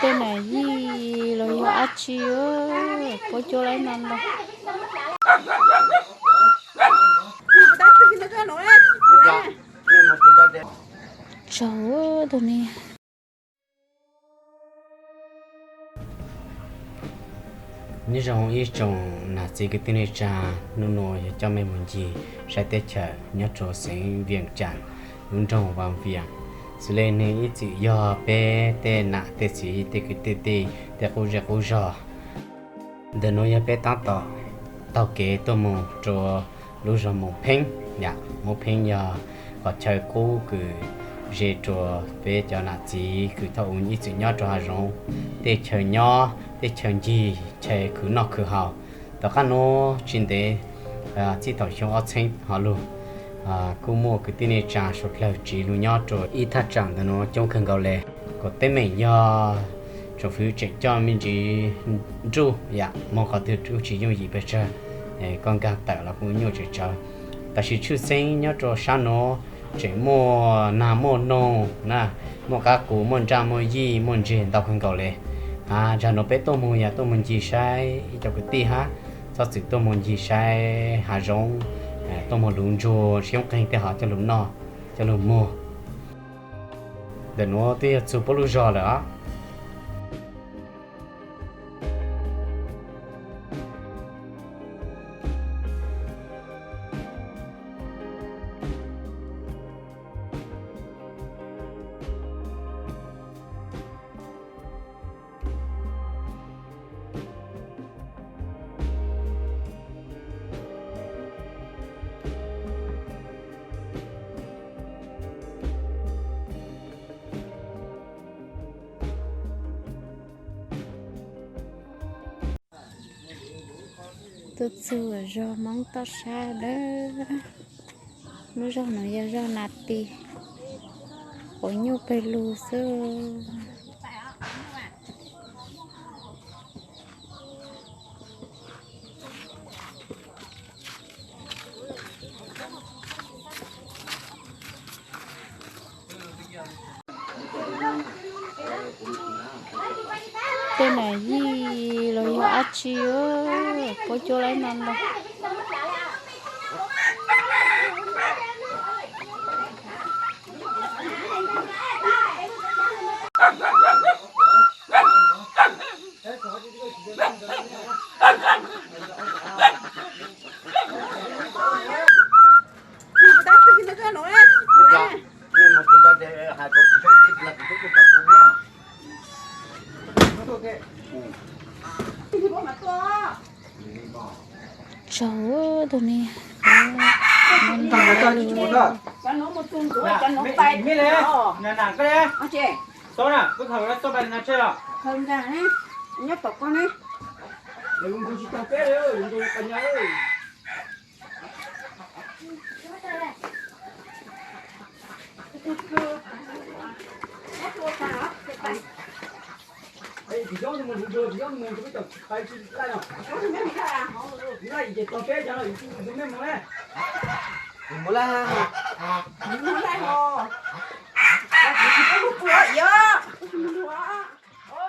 Tej nam yij los yog dab tsi, puab cuab laib no ntag. Tsaug tus niam. Nyob zoo ib tsoom nam txiv kwv tij neej tsa, hnub no yog coj mej mus ncig saib teb chaws nyob rua xeev Vias Cas, lub nroog Vas Vias. Xws le neeg ib txwm yog peb tej nam tej txiv tej kwv tej tij tej qub zej qub zog. Ntawm nuav yog peb tab tom taug kev tuaj mus rua lub zog Moos Pheeb yom. Moos Pheeb yog qhov chaw qub kws ze rua peb cov nam txiv kws thaum ub ib txwm nyob rua hav zoov, tej chaw nyob tej chaw ncig chaw khwv noj khwv haus. Tom qab nuav tsis ntev txij thaum xyoo ob txheeb hov lug kuj muaj kwv tij neej tsa suav dlawg tsiv lug nyob rua ib thaj tsam ntawm nuav coob kawg nkaus le. Kuas teeb meem yog tsoom fwv tseem coj me ntsis nruj yam moog qhov twg kuj tsis yooj yim pes tsawg, koj nkaag tawm los kuj nyuaj tsawv tsawv. Tab sis tshwj xeeb nyob rua sab nuav tseem muaj nag muaj noog na, muaj qab qus muaj nraj muaj yij muaj ntseg ntau kawg nkaus le. Zag nuav peb tuaj moog yog tuaj moog ncig saib ib co kwv tij hab, txhob txwm tuaj moog ncig saib hav zoov, tuaj moog luv ntsuag xyoob qeeg tej hov coj lug noj coj lug muag. Ntawm nuav twb yog txug puab lub zog lawm os. Tuaj txug zog Moob Toj Sab lawm. Lub zog nuav yog zog Nas Tis, quav nyuj pawg lug xwb. Tej nam yij los yog dab tsi, puab cuab laib no ntag. Tsaug tus niam.